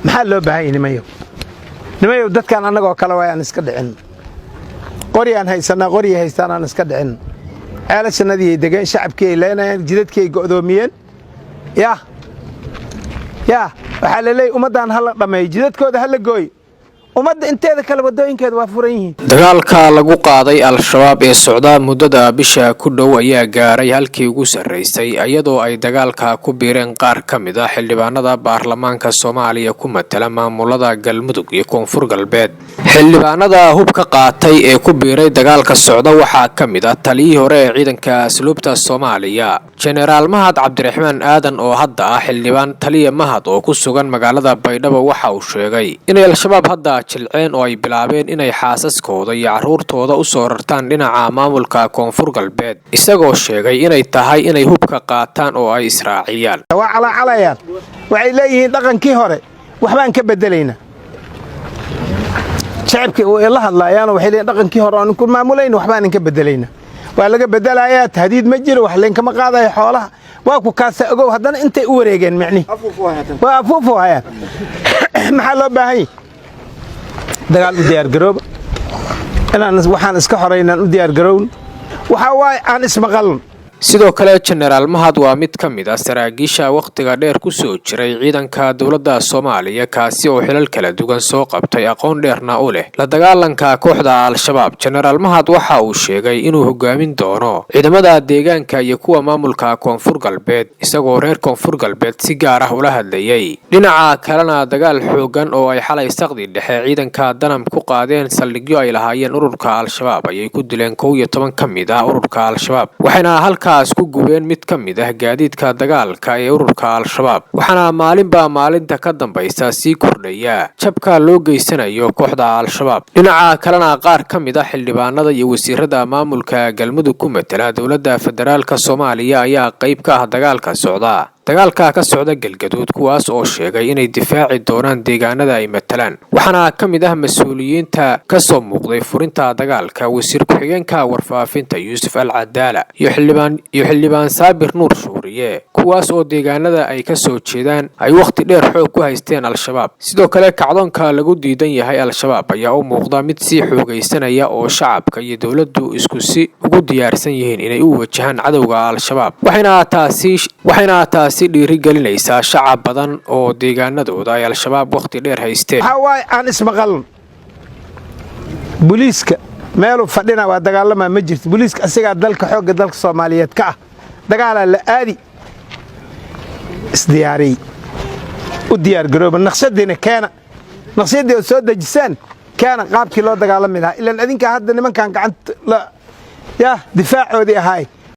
Maxaa loo baahan yahay, nimayow? Nimayow, dadkan annagoo kale waay, aan iska dhicin. Qori aan haysannaa, qoriyay haystaan, aan iska dhicin. Ceelashanadii ay degeen, shacabkii ay leenayaan, jidadkii ay go'doomiyeen. Yah yaa, waxaa la leeyay ummaddan ha la dhammeeyo, jidadkooda ha la gooyo, ummadda inteeda kale waddooyinkeeda waa furan yihiin. Dagaalka lagu qaaday Al-Shabaab ee socda muddada bisha ku dhow ayaa gaaray halkii ugu sarraysay, iyadoo ay dagaalka ku biireen qaar ka mid ah xildhibaanada baarlamaanka Soomaaliya ku matala maamulada Galmudug iyo Koonfur Galbeed. Xildhibaanada hubka qaatay ee ku biiray dagaalka socda waxaa ka mid ah taliyihii hore ee ciidanka asluubta Soomaaliya, Jenaraal Mahad Cabdiraxmaan Aadan, oo hadda ah xildhibaan. Taliya Mahad oo ku sugan magaalada Baydhabo waxa uu sheegay inay Al-Shabaab hadda jilceen oo ay bilaabeen inay xaasaskooda iyo carruurtooda u soo rartaan dhinaca maamulka Koonfur Galbeed, isagoo sheegay inay tahay inay hubka qaataan oo ay israaciyaan. Waa calaacalayaan, waxay leeyihiin dhaqankii hore waxbaan ka bedelaynaa. Shacabkii way la hadlaayaanoo waxay leeyihin dhaqankii hore aan ku maamulayn waxbaan ka bedelaynaa. Waa laga bedelayaa, tahdiid ma jiro, wax laynkama qaadayo, xoolaha waa ku kaasa. Ogow, haddana intay u wareegeen micnihi waa afuufu hayaan. Maxaa loo baahan yahy? Dagaal u diyaargarooba, inaan waxaan iska xoraynaan u diyaargarown. Waxaa waaye aan ismaqaln. Sidoo kale, Jenaraal Mahad waa mid ka mid ah saraakiisha wakhtiga dheer ku soo jiray ciidanka dowladda Soomaaliya, kaasi oo xilal kala duwan soo qabtay, aqoon dheerna u leh la dagaalanka kooxda Al-Shabaab. Jenaraal Mahad waxa uu sheegay inuu hogaamin doono ciidamada deegaanka iyo kuwa maamulka Koonfur Galbeed, isagoo reer Koonfur Galbeed si gaar ah ula hadlayay. Dhinaca kalena, dagaal xoogan oo ay xalay saqdi dhexe ciidanka Danab ku qaadeen saldhigyo ay lahaayeen ururka Al-Shabaab ayay ku dileen 11 ka mid ah ururka Al-Shabaab, waxayna halkaas ku gubeen mid ka mid ah gaadiidka dagaalka ee ururka Al-Shabaab. Waxaana maalinba maalinta ka dambaysa sii kordhaya jabka loo geysanayo kooxda Al-Shabaab. Dhinaca kalena, qaar ka mid ah xildhibaanada iyo wasiirada maamulka Galmudug ku matala dowladda federaalka Soomaaliya ayaa qayb ka ah dagaalka socda, dagaalka ka socda Galgaduud, kuwaas oo sheegay inay difaaci doonaan deegaanada ay matalaan. Waxaana ka mid ah mas-uuliyiinta kasoo muuqday furinta dagaalka wasiir ku-xigeenka warfaafinta Yuusuf Al Cadaala iyo xildhibaan Saabir Nuur Shuuriye, kuwaas oo deegaanada ay kasoo jeedaan ay wakhti dheer xoog ku haysteen Al-Shabaab. Sidoo kale, kacdoonka lagu diidan yahay Al-Shabaab ayaa u muuqda mid sii xoogaysanaya, oo shacabka iyo dowladdu isku si ugu diyaarsan yihiin inay u wajahaan cadowga Al-Shabaab, waxayna taasi dhiirigelinaysaa shacab badan oo deegaanadooda ay Al-Shabaab wakhti dheer haysteen. Waxaa waaye aan ismaqaln. Booliiska meeluu fadhina waa dagaalamaa ma jirto. Booliiska asigaa dalka, xoogga dalka Soomaaliyeed ka ah. Dagaalaa la aadi, isdiyaariy, u diyaargarooba, naqshadiina keena, naqshaddii ood soo dejisaan keena, qaabkii loo dagaalami lahaa. Ilaan adinkaa hadda nimankan gacanta yah difaacoodii ahaay.